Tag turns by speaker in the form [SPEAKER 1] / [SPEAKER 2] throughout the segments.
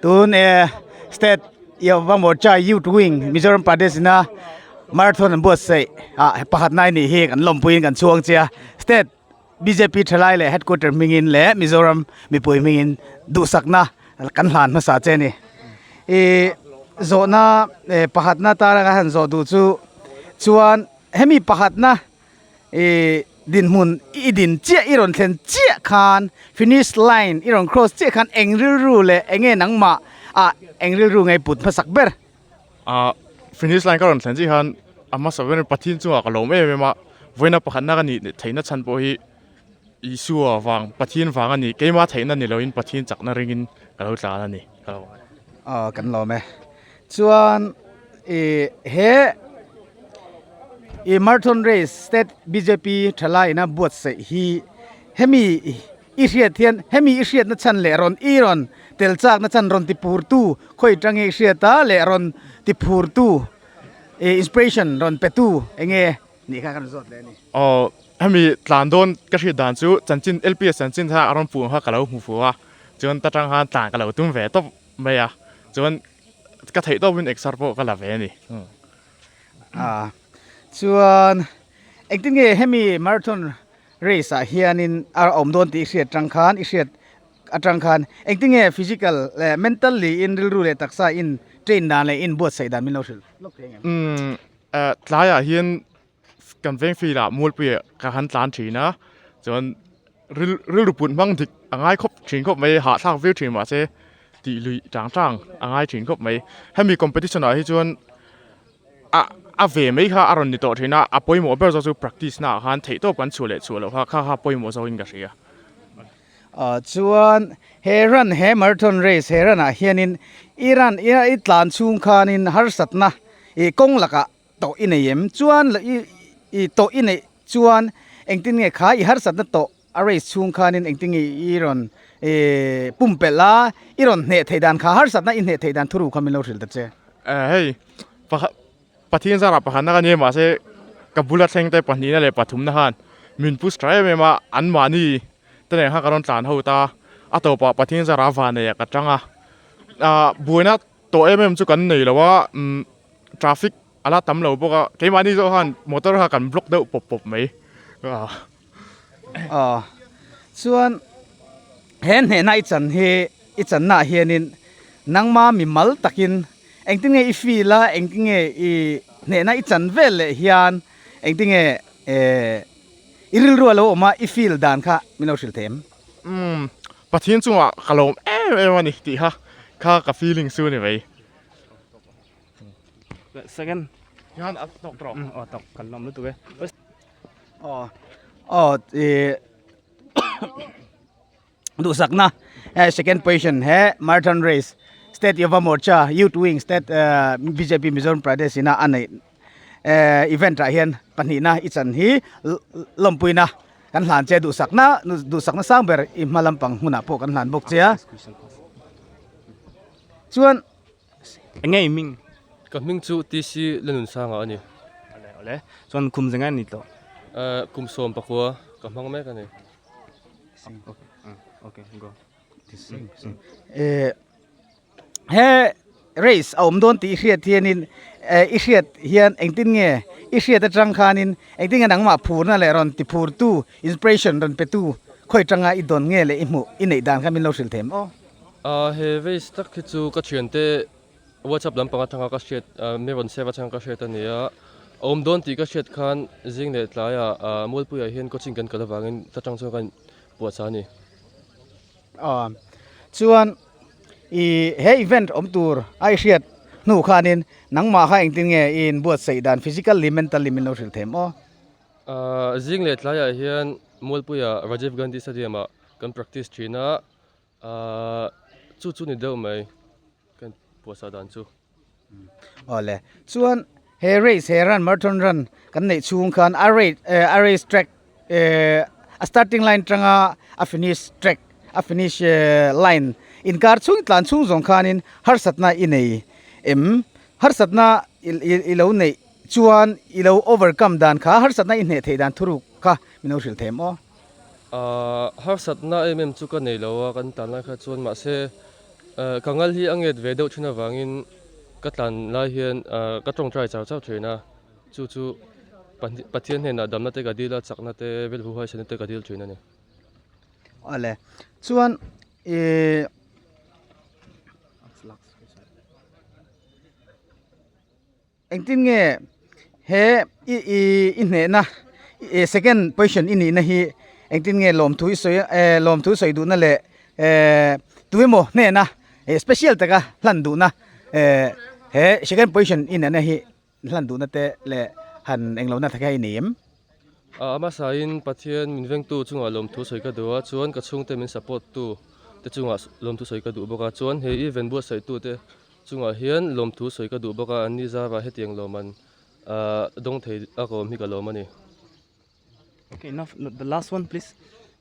[SPEAKER 1] Tun e state Yuva Morcha Youth Wing Mizoram Pradesh ina marathon an buatsaih ah pakhat nai nih hi kan lawmpuiin kan chhuang che a state bjp thalai leh headquarter hmingin leh Mizoram mipui hmingin duhsakna kan hlan hmasa che a ni ih zawhna eh pakhatna tana kan han zawh duh chu chuan hemi pakhatna ih dinhmun i din chiah i rawn thlen chiah khan finish line i rawn cross chiah khan eng rilru leh eng nge nangmah ah eng rilru nge put hmasak ber.
[SPEAKER 2] Ah finish line ka rawn thlen chiah khan a hmasa ber Pathian chungah ka lawm em em a vawiina pakhatna ka nih theihna chhan pawh hi Isua vang Pathian vang a ni keimah theihna ni loin Pathian chakna ringin ka lo tlan a ni ka lo.
[SPEAKER 1] Aw kan lawm e chuan ih he ih marathon race state bjp thalai ina buatsaih hi hemi i hriat hian hemi i hriatna chhan leh rawn i rawn tel chakna chhan rawn ti phur tu khawi atang i hriat a leh rawn ti phur tu ih inspiration rawn pe tu eng nge nih kha ka rawn zawt leh a ni.
[SPEAKER 2] Aw hemi tlan dawn ka hriat dan chu chanchin lps chanchin kha a rawn puh kha ka lo hmu fuh a chuan ta tang khan tlan ka lo tum ve tawp mai a chuan ka theih tawpin exer pawh ka la ve a ni.
[SPEAKER 1] A chuan engtin nge hemi marathon race ah hianin a awm dawn tih i hriat tang khan i hriat atang khan engtin nge physical leh mentally in rilru leh taksa in train dan leh in buatsaih dan min lo hrilh lawk thei ang em?
[SPEAKER 2] Umm tlaiah hian kan veng field ah mualpui ah ka han tlan thin a chuan ril rilru put hmang dik a ngai khawp thin khawp mai hahthlak viau thin mahse tih luih tang tang a ngai thin khawp mai hemi competition ah hi chuan a a ve mai kha a rawn ni tawh thin a a pawimawh ber zawk chu practice na ah khan theihtawp kan chhuah leh chhuah loh kha kha kha pawimawh zawk in ka hria.
[SPEAKER 1] Chuan he run he marathon race he run ah hianin i run i tlan chhung khanin harsatna ih kawng lakah tawh i nei em? Chuan i i tawh i neih chuan engtin nge kha i harsatna tawh a race chhung khanin engtin nge i rawn i pumpelh a, i rawn hneh theih dan kha harsatna i hneh theih dan thuru kha min lo hrilh ta che.
[SPEAKER 2] Hei pakhat Pathian zarah pakhatna ka ni a mahse ka bula thleng te pahnihna leh pathumna khan min push tha em em a anmahni te nen khan ka rawn tlan ho ta a tawpah Pathian zarah vanneih ah ka tang a ah buaina tawh em em chu kan nei lo a umm traffic a la tam lo bawk a keimahni zawk khan motor kha kan block deuh pawp pawp mai ah.
[SPEAKER 1] Aw chuan he hnehna i chan hi i channa ah hianin nangma mi mal takin engtin nge i feel a engtin nge i hnehna i chan vel leh hian engtin nge eh i rilru a lo awm a i feel dan kha min lo hrilh thei em?
[SPEAKER 2] Umm Pathian chungah ka lawm em em a ni tih kha kha ka feeling chu a ni mai.
[SPEAKER 3] Second.
[SPEAKER 2] Hian a tawk tawk.
[SPEAKER 3] Aw tawk kan lawm lutuk e.
[SPEAKER 1] Aw aw ih duhsakna he second position he marathon race state Yuva Morcha youth wing state bjp Mizoram Pradesh ina a neih eh event ah hian pahnihna i chan hi lawmpuina kan hlan che duhsakna duhsakna sang ber i hma lampang hmunah pawh kan hlan bawk che a chuan.
[SPEAKER 3] Eng nge i hming?
[SPEAKER 4] Ka hming chu TC Lanunsanga a ni.
[SPEAKER 3] Awle awle. Chuan kum zenga ni tawh?
[SPEAKER 4] Eh, kum 14 ka hmang mek a ni.
[SPEAKER 3] Okay, go.
[SPEAKER 1] Eh, he race a awm dawn tih i hriat hianin eh i hriat hian engtin nge i hriat atang khanin engtin nge nangmah phurna leh rawn ti phurtu inspiration rawn petu khawi tanga i dawn nge leh i hmuh i neih dan kha min lo hrilh thei em aw?
[SPEAKER 4] Ahh he race tak hi chu ka thiante WhatsApp lampang atanga ka hriat ah mi rawn save atanga ka hriat a ni a, a awm dawn tih ka hriat khan zing leh tlaiah ah Mualpuiah hian coaching kan kal avangin ta tang chuan ka puahchah a ni.
[SPEAKER 1] Aw chuan ih he event awm tur a i hriat hnu khanin nangmah kha engtin nge i inbuatsaih dan physically mentally min lo hrilh thei em aw?
[SPEAKER 4] Ahh zing leh tlaiah hian Mualpuiah Rajiv Gandhi Stadium ah kan practice thin a. Ahh chu chu ni deuh mai kan puahchah dan chu.
[SPEAKER 1] Awle chuan he race he run marathon run kan neih chhung khan a rate eh a race track eh a starting line tanga a finish track a finish eh line inkar chhung tlan chhung zawng khanin harsatna i nei em harsatna i i lo neih chuan i lo overcome dan kha harsatna i hneh theih dan thuruk kha min lo hrilh thei em aw.
[SPEAKER 4] Ahh harsatna em em chu ka nei lo a kan tan lai kha chuan mahse Ka ngal hi a nget ve deuh thin avangin ka tlan lai hian ka tawngtai chau chau thin a, chu chu Pathian hnenah damna te ka dil a, chakna te rilru huaisena te ka dil thin a ni.
[SPEAKER 1] Awle, chuan ih Engtin nge he i i i hnehna i second position i nihna hi engtin nge lawmthu i sawi eh lawmthu sawi duhna leh eh tu emaw hnehna eh special taka hlan duhna eh he second position i nihna hi hlan duhna te leh han englohna tak hi a nei em?
[SPEAKER 4] A hmasain Pathian min vengtu chungah lawmthu sawi ka duh a, chuan ka chhungte min support tu te chungah lawmthu sawi ka duh bawk a, chuan he event buatsaihtu te Chungah hian lawmthu sawi ka duh bawk a, anni zarah hetiang lawm an dawng thei a ka awm hi ka lawm a ni.
[SPEAKER 3] Okay, enough. The last one, please.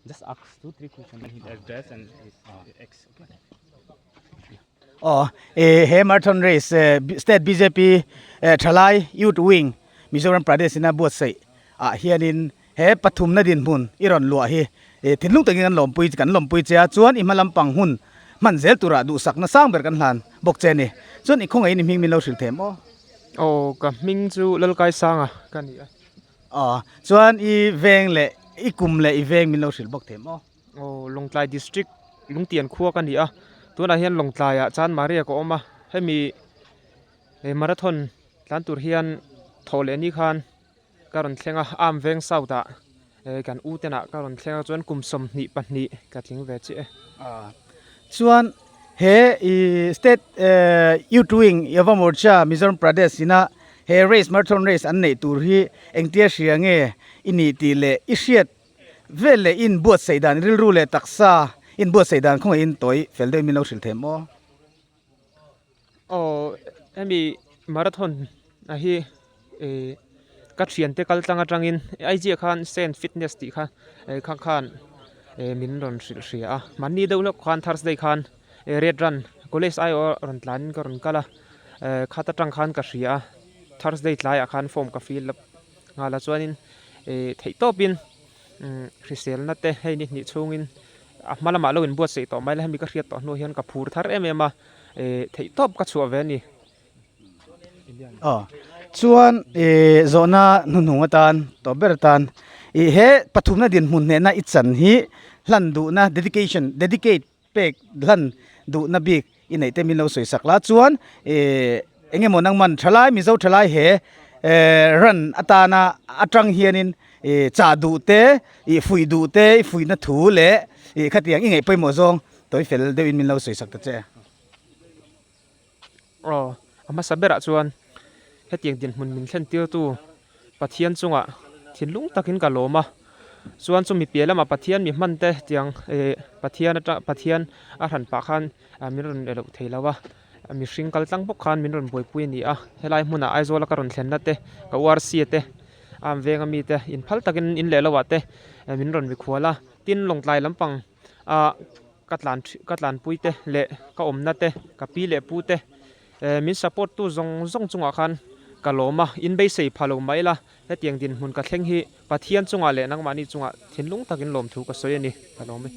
[SPEAKER 3] Just ask 2, 3 questions and his address and his ex. Okay.
[SPEAKER 1] Aw, he marathon race state bjp thalai youth wing Mizoram Pradesh ina buatsaih ah hianin he pathumna dinhmun i rawn luah hi thinlung takin kan lawmpui kan lawmpui che a, chuan i hma lampang hun hman zel turah duhsakna sang ber kan hlan bawk che a ni. Chuan i khawngaihin i hming min lo hrilh thei em aw?
[SPEAKER 5] Aw, ka hming chu Lalkaisanga ka ni a.
[SPEAKER 1] Aw, chuan i veng leh i kum leh i veng min lo hrilh bawk thei em aw?
[SPEAKER 5] Aw, Lawngtlai District Lungtian khua ka ni a, tunah hian Lawngtlaiah Chanmaria ka awm a, hemi marathon tlan tur hian thawh leh ni khan ka rawn thleng a arm veng south ah eh kan u ten ah ka rawn thleng a chuan kum 22 ka tling ve chiah e.
[SPEAKER 1] Chuan he i state youth wing Yuva Morcha Mizoram Pradesh ina he race marathon race an neih tur hi engtia hria nge i nih tih leh i hriat vel leh in buatsaih dan rilru leh taksa in buatsaih dan khawngaihin tawi fel deuhin min lo hrilh thei maw?
[SPEAKER 5] Aw hemi marathon a hi ih ka thiante kal tlang atangin IG ah khan Saint fitness tih kha eh kha khan eh min rawn hrilh hria a mahni deuh hlawk khan Thursday khan eh red run college aiawh a rawn tlan in ka rawn kal a eh khat atang khan ka hria a Thursday tlaiah khan form ka fill up nghal a chuanin ih theih tawpin umm hriselna te hei ni hnih chhungin a hma lamah lo inbuatsaih tawh mai la hemi ka hriat tawh hnuah hian ka phur thar em em a eh theih tawp ka chhuah ve a ni.
[SPEAKER 1] Aw chuan ih zawhna hnuhnung atan tawp ber atan ih he pathumna dinhmun hnehna i chan hi hlan duhna dedication dedicate pek hlan duhna bik i neih te min lo sawi sak la chuan ih eng emaw nangman thalai mizo thalai he eh run atana atang hianin ih chah duh te ih fuih duh te i fuihna thu leh ih khatiang i ngaih pawimawh zawng tawi fel deuhin min lo sawi sak ta che.
[SPEAKER 5] Aw a hmasa berah chuan hetiang dinhmun min thlen tirtu Pathian chungah thinlung takin ka lawm a, chuan chumi piah lamah Pathian mi hman te tiang eh Pathian atang Pathian a hran pah khan min rawn eh loh thei lo a, mihring kal tlang bawk khan min rawn buaipui a ni a, helai hmunah Aizawl a ka rawn thlenna te ka URC te a an veng ami te inphal takin in leh lo ah te min rawn mikhual a, tin Lawngtlai lampang ah ka tlan ka tlanpui te leh ka awmna te ka pi leh pu te eh min support tu zawng zawng chungah khan ka lawm a in beisei pha lo mai la hetiang dinhmun ka thleng hi Pathian chungah leh nangmahni chungah thinlung takin lawmthu ka sawi a ni ka lawm e.